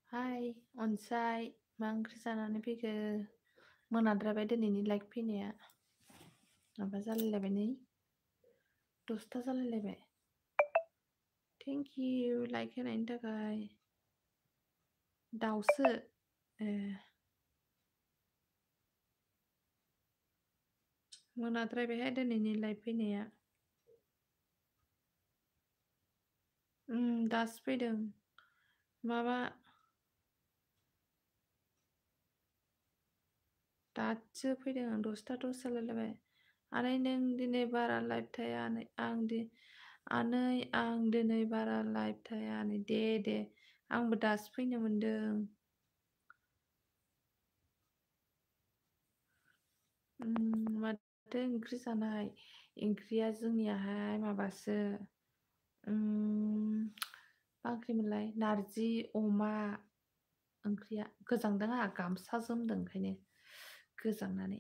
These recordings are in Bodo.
हाय अनसाय मा ओंख्रि जानानै फैखो मोनाद्रायबाय दिनैनि लाइक फैनाया माबा जालायलायबाय नै 10ता जालायलायबाय थेंक इउ लाइक होनायनि थाखाय दाउसो ए मोनाद्रायबायहाय दिनैनि लाइक फैनाया दासो फैदों माबा दासो फैदों आं 10ता जालायलायबाय आनै नों दिनै बारा लाइभ थाया आनै आं दिनै बारा लाइभ थाया नै दे आंबो दासो फैनो मोनदों माथो ओंख्रि जानाय ओंख्रिया जोंनियाहाय माबासो मा ओंख्रिमोनलाय नारजि अमा ओंख्रिया गोजांदों आंहा गामसा जोमदों ओंखायनो गोजांनानै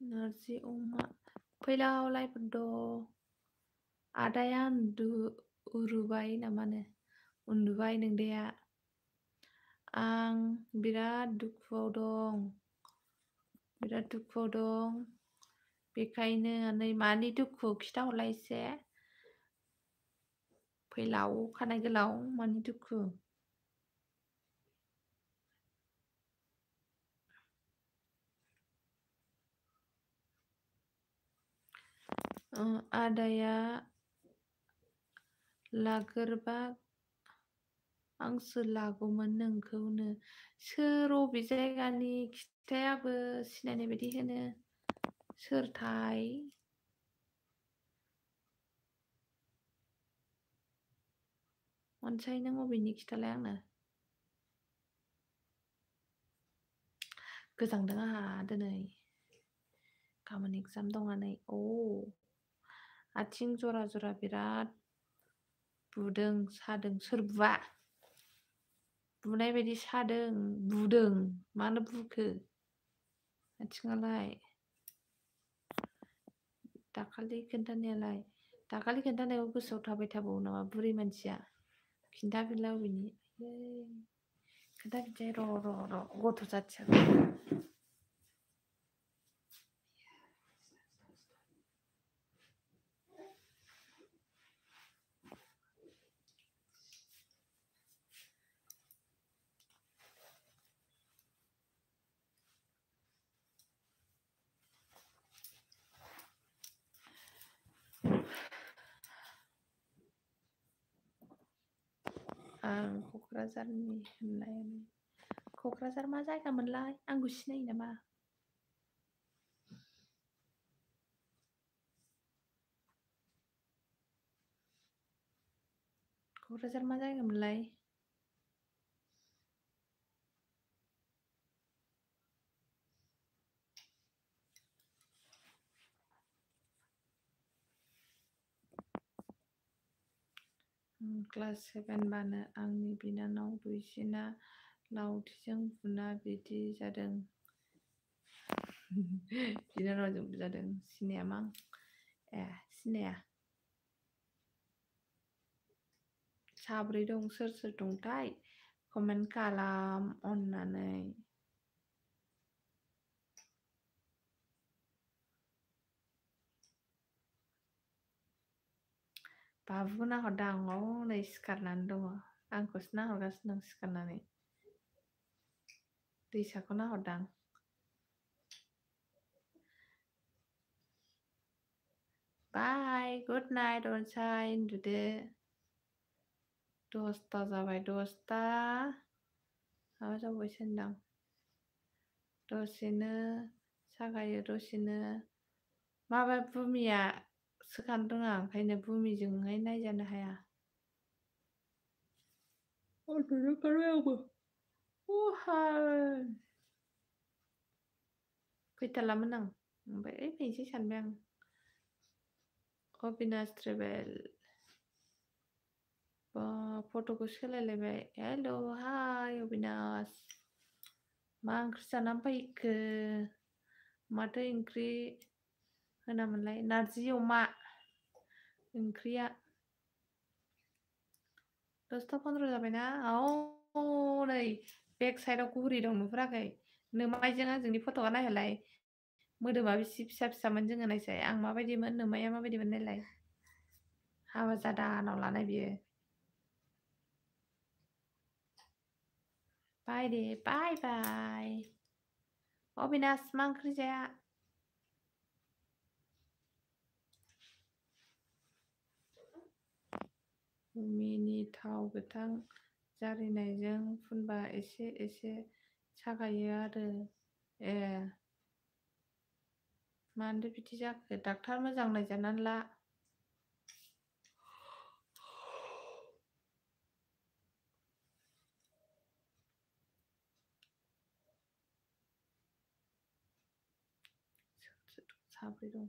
नारजि अमा फैलाव लाइफोर आदाया उरुबाय नामानो उन्दुबाय नोंदाया आं बिराद दुखुआव दं बेखायनो नै मानि दुखु खिथाहरलाय एसे फैलाव खानाय गोलाव मानि दुखु आदाया लागोरबा आंसो लागौमोन नोंखौनो सोर अबे जायगानि खिथायाबो सिनायनाय बायदि होनो सोरथाय अनसाय नों अबेनि खिथालाय आंनो गोजांदों आंहा दिनै गाबोन एगजाम दं आनै आथिं जरा बिराद बुदों सादों सोर बुनाय बायदि सादों बुदों मानो बुखो आथिङालाय दाखालि खोन्थानायाव गोसोआव थाबाय थाबावो नामा बुरै मानसिया खिन्थाफिनला अबेनि खोन्थाफिनसै र' गथ' जाथिया आं क'क्राझारनि होननायानो क'क्राझार मा जायगा मोनलाय आंखौ सिनायो नामा क'क्राझार मा जायगा मोनलाय क्लास 7 बानो आंनि बिनानाव दुइसिना लावथिजों बुना बिदि जादों बिनानावजों बुजादों सिनाया मा सिनाया साब्रै दं सोर दंथाय कमेन्ट खालाम अननानै बाबुखौ नाहरदां नै सिखारनानै दङ आंखौसो नाहरगासिनो दं सिखारनानै दैसाखौ नाहरदां बाय गुड नाइट अनसाय उन्दुदो 10ता जाबाय 10ता माबा जाबायसो होनदां दसेनो सागायो दसेनो माबा बुमिया सोखानो रोङा ओंखायनो बुमिजोंहाय नायजानो हाया उन्दुनो ओंखारबाय आंबो फैथारलामोन आं ओमफ्राय फैनोसै सानबाय आं अबिनाश ट्रेभेल फट'खौ सोलायलायबाय हेल' हाय अबिनाश मा ओंख्रि जानानै फैखो माथो ओंख्रि होनामोनलाय नारजि अमा ओंख्रिया 10:15 जाबायना नै बेक साइडआव घुरि दं नुफेराखै? नोमायजों आंजोंनि फट'आ नायहरलाय मोदोमा बेसे फिसा फिसामोन जोङो नायसाय आं माबायदिमोन नोमाया माबायदिमोन नायलाय हाबा जादानाव लानाय बियो बाय दे बाय बाय अबिनास मा ओंख्रि जाया मिनि थाव गोथां जारिनायजों फुनबा एसे एसे सागायो आरो ए मानोथो बिदि जाखो डाक्टार मोजां नायजानानै ला साब्रै दं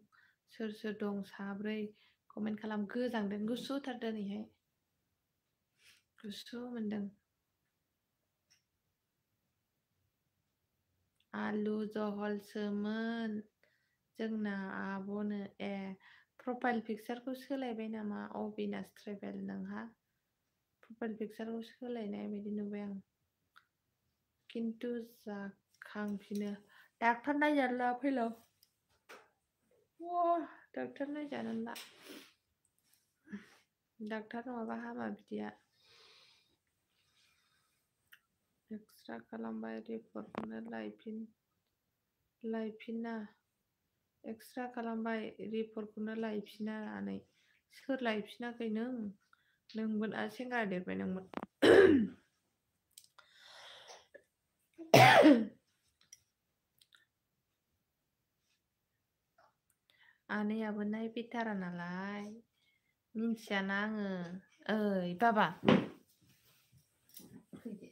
सोर सोर दं साब्रै कमेन्ट खालाम गोजांदों गुसुथार दिनैहाय गुसु मोनदों आलु जहलसोमोन जोंना आब'नो ए प्रफाइल पिकचारखौ सोलायबाय नामा अबिनास ट्रेभेल नोंहा प्रफाइल पिकचारखौ सोलायनाय बायदि नुबाय आं खिन्थु जाखांफिनो डाक्टार नायजानो ला फैलाव डाक्टार नायजानो ला डाक्टार नङाबा हामा बिदिया एक्सरा खालामबाय रिपर्टखौनो लायफिना एक्सरा खालामबाय रिपर्टखौनो लायफिनानै सोर लायफिनाखै नोंबो सेंग्रा देरबाय नोंमोन आनैयाबो नायफैथारा नालाय मिन्थियाना आङो ओइ बाबा फैदो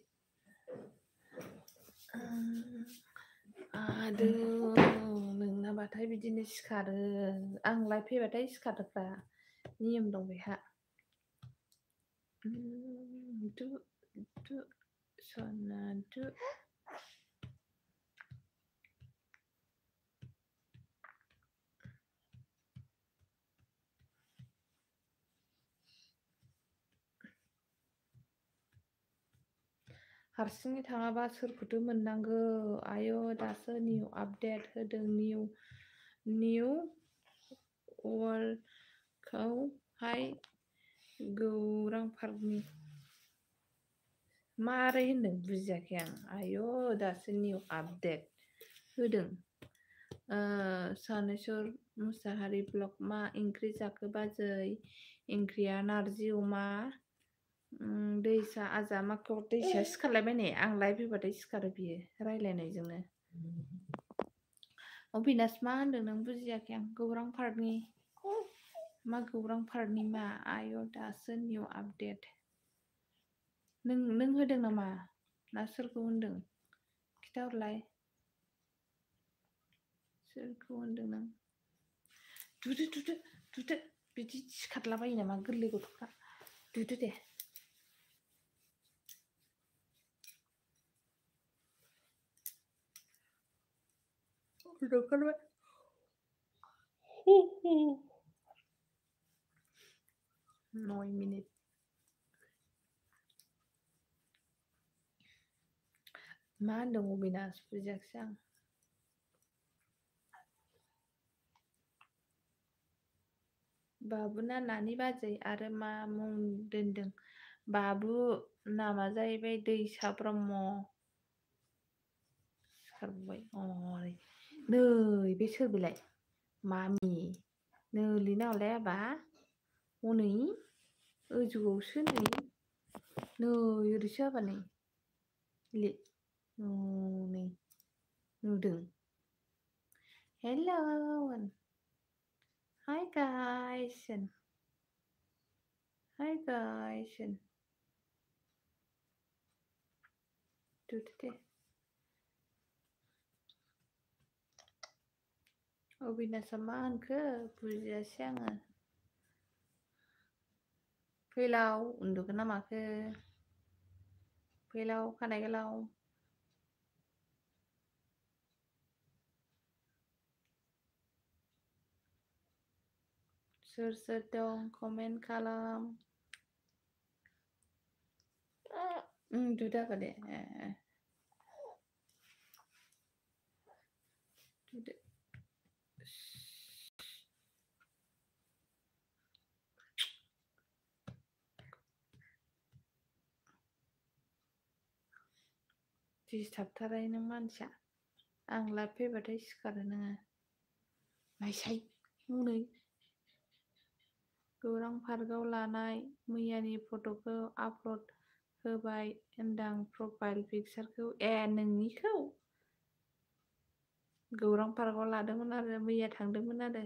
आदौ नोंनाबाथाय बिदिनो सिखारो आंलाय फैबाथाय सिखारोफ्रा नियम दं बेहा दु दु सना दु हारसिङै थाङाबा सोरखौथो मोननांगौ आय' दासो निउ आपडेट होदों निउ वर्ल्डखौहाय गौरां पार्कनि मारै होनदों बुजियाखै आं आय' दासो निउ आपडेट होदों सानेश्वर मुसाहारि ब्लग मा ओंख्रि जाखो बाजै ओंख्रिया नारजि अमा दैसा आजा माखौ दैसाया सिखारलायबायनै आं लाइभ फैबाथाय सिखारो बियो रायलायनायजोंनो अबिनास मा होनदों नों बुजियाखै आं गौरां पार्कनि मा गौरां पार्कनि मा आय' दासो निउ आपडेट नों होदों नामा ना सोरखौ होनदों खिथाहरलाय सोरखौ होनदों नों दुदो बिदि सिखारलाबायो नामा गोरलै गथ'फ्रा दुदो दे ओंखारबाय 9 मिनिट मा होनदों अबिनास बुजियाखैसै आं बाबुना नानि बाजै आरो मा मुं दोनदों बाबु नामा जाहैबाय दैसा ब्रह्म सिखारबाय नै बे सोर बेलाय मामि नोलै नावलाय आबा हनै ओजौआवसो नै ओरैसो आबा नै नै नुदों hello Hi guys Hi guys दे अबिनासआ मा होनखो बुजियासै आङो फैलाव उन्दुगोन ना माखो फैलाव खानाय गोलाव सोर सोर दं कमेन्ट खालाम उन्दुदाबा दे उन्दुदो दिसथाबथारहाय नों मानसिया आं लाइभ फैबाथाय सिखारो नोङो नायसाय हनै गौरां पार्कआव लानाय मैयानि फट'खौ आपल'ड होबाय होनदां प्रफाइल पिकचारखौ नोंनिखौ गौरां पार्कआव लादोंमोन आरो मैया थांदोंमोन आरो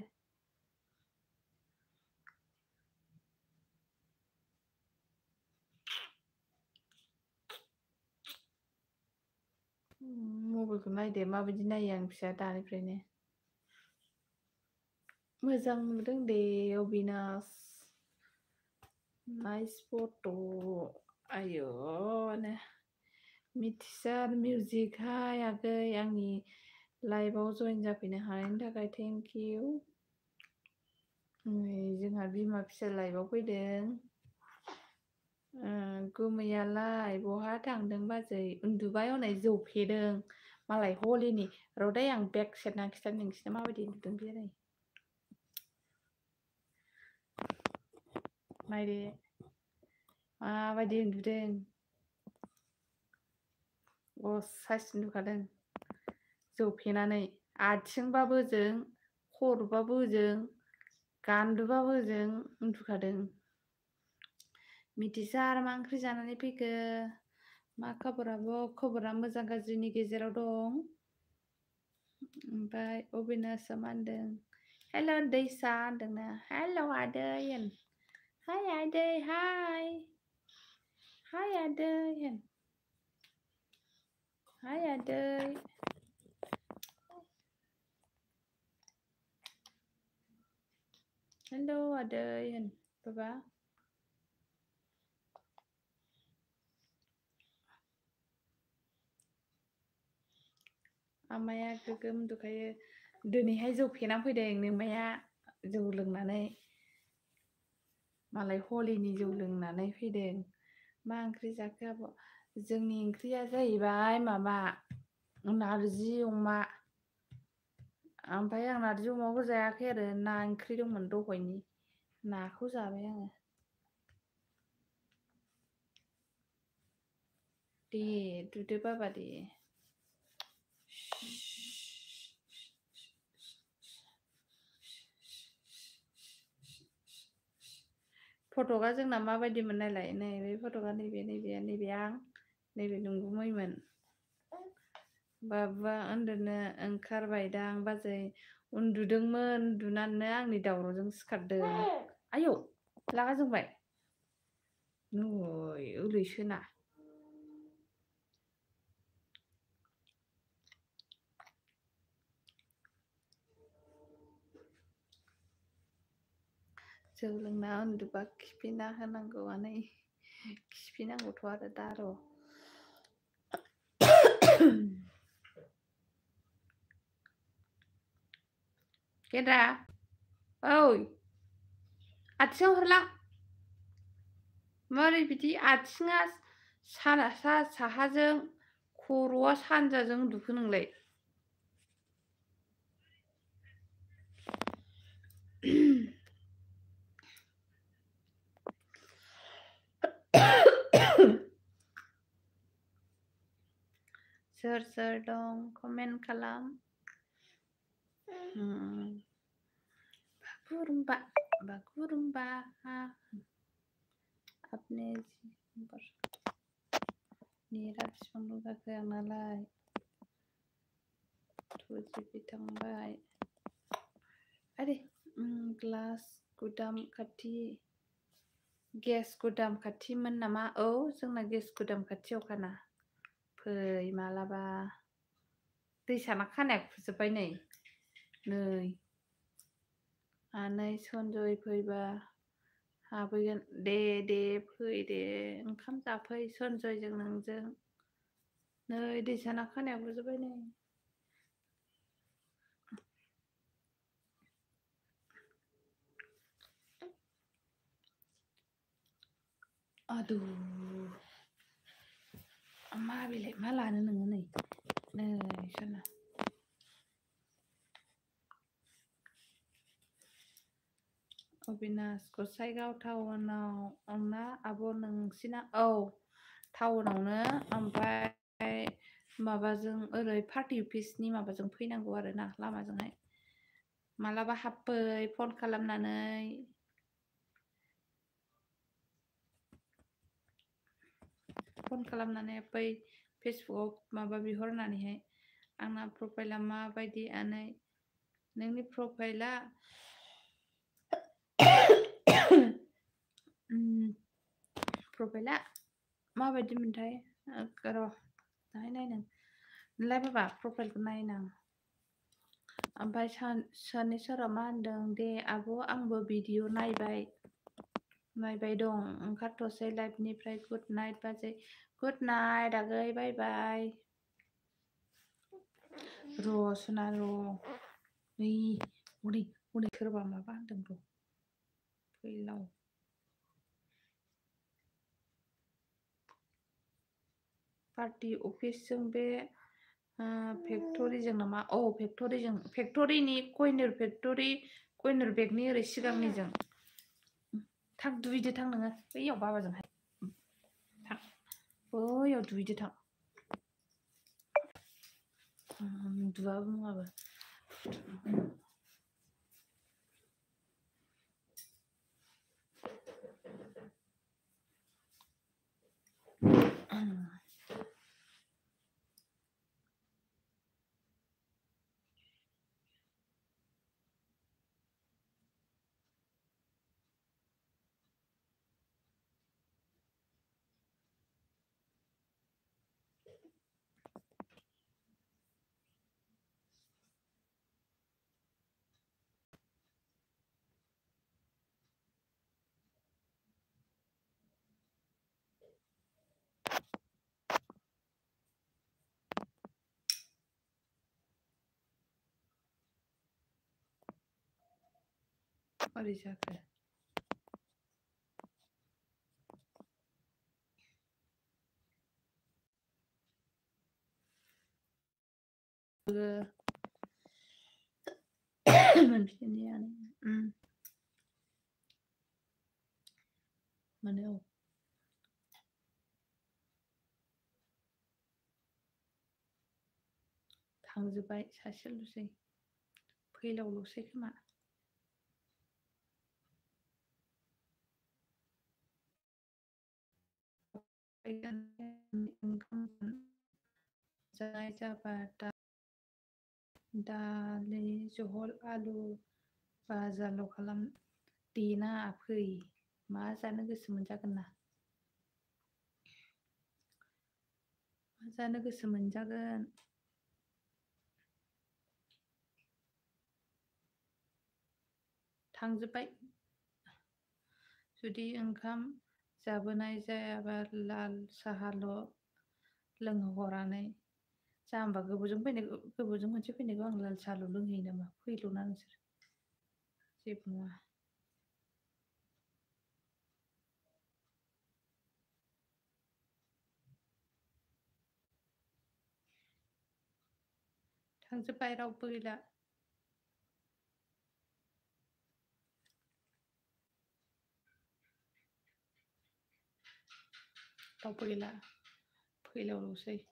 मबाइलखौ नायदो माबायदि नायो आं फिसा दानिफ्रायनो मोजां नुदों दे अबिनास नाइस फट' आयौ मिथिसार मिउजिक हाय आगै आंनि लाइभआव जइन जाफैनो हानायनि थाखाय थेंक इउ जोंहा बिमा फिसा लाइभआव फैदों गुमैयालाय बहा थांदों बाजै उन्दुबाय हनै जौफेदों मालाय हलिनि रदै आं बेग सेरना खिथानो नोंसिना माबायदि उन्दुदों बेलाय नायदो माबायदि उन्दुदों असाइस उन्दुखादों जौफेनानै आथिंबाबो ओजों खर'बाबो ओजों गान्दुबाबो ओजों उन्दुखादों मिथिसार मा ओंख्रि जानानै फैखो मा खबरा मोजां गाज्रिनि गेजेराव दं ओमफ्राय अबिनासआ मा होनदों हेल' दैसा होनदोंना हेल' आदै होन हाय आदै हाय आदै होन हाय आदै हेल' आदै होन बाबा आमाया गोगोम उन्दुखायो दिनैहाय जौ फेना फैदों नोमाया जौ लोंनानै मालाय हलिनि जौ लोंनानै फैदों मा ओंख्रि जाखो आब' जोंनि ओंख्रिया जाहैबाय माबा नारजि अमा ओमफ्राय आं नारजि अमाखौ जायाखै आरो ना ओंख्रि दंमोन दहायनि नाखौ जाबाय आङो दे दुदो बाबा दे फटकआ जोंना माबायदिमोन नायलाय नैबे फटकआ नैबे आं नैबे नंगुमैमोन बाबुआ उन्दुनो ओंखारबायदां बाजै उन्दुदोंमोन उन्दुनानै आंनि दावरावजों सिखारदों आयौ लागा जोंबाय नै ओलैसोना जौ लोंना उन्दुबा खिफिना होनांगौआनो खिफिनांगौथ' आरो दा र' गेन्द्रा ओइ आथिङाव हरलां मारै बिदि आथिङा साहाजों खर'आ सानजाजों उन्दुखो नोंलाय सोर सोर दं कमेन्ट खालाम बागुरुम्बा आपने नेटा बिसिबां जाखो आंनालाय 2GB थांबाय अरे ग्लास गुदाम खाथि गेस गुदाम खाथिमोन नामा औ जोंना गेस गुदाम खाथियावखाना फै मालाबा दै साना खानाया खुजोब्बाय नै आनै सनजय फैबा हाबैगोन दे फै दे ओंखाम जाफै सनजयजों नोंजों नै दै साना खानाया गुजोब्बाय नै Aduh, मा बेलाय मा लानो नोङो नै सोरना अबिनाश गसाइगाव टाउनाव ना आब' नोंसिना औ टाउनावनो ओमफ्राय माबाजों ओरै पार्टि अफिसनि माबाजों फैनांगौ आरो ना लामाजोंहाय मालाबा हाबफै फन खालामनानै बै फेसबुकआव माबा बिहरनानैहाय आंना प्रफाइला माबायदि आनै नोंनि प्रफाइला प्रफाइला माबायदि मोनथाय र' दाहाय नायनां नोंलाय बाबा प्रफाइलखौ नायनां ओमफ्राय सानै सारा मा होनदों दे आब' आंबो भिडिअ नायबाय दं ओंखारथ'सै लाइफनिफ्राय गुड नाइट बाजै गुड नाइट आगै बाय बाय र' सना र' नै हनै सोरबा माबा होनदों र' फैलाव पार्टि अफिसजों बे फेक्ट'रिजों नामा औ फेक्ट'रिनि कयनर बेगनि ओरै सिगांनिजों थां दुगैदो थां नोङो बैयाव बाबाजोंहाय थां बैयाव दुगैदो थां दुआबो मुवाबो मारै जाखो मोनफिननायानो मोनो औ थांजोब्बाय सासेल'सै फैलावल'सै खोमा ओंखाम जानाय जाबा दालि जहल आलु भाजाल' खालाम देना फै मा जानो गोसो मोनजागोन ना मा जानो गोसो मोनजागोन थांजोब्बाय जुदि ओंखाम जाबोनाय जायाबा लाल साहाल' लोंहोहरनानै जाम्बा गोबावजों खनसे फैनायखौ आं लाल साहाल' लोंहैयो नामा फैल'ना नोंसोर जेबो नङा थांजोब्बाय रावबो गैला रावबो गैला फैलावल'सै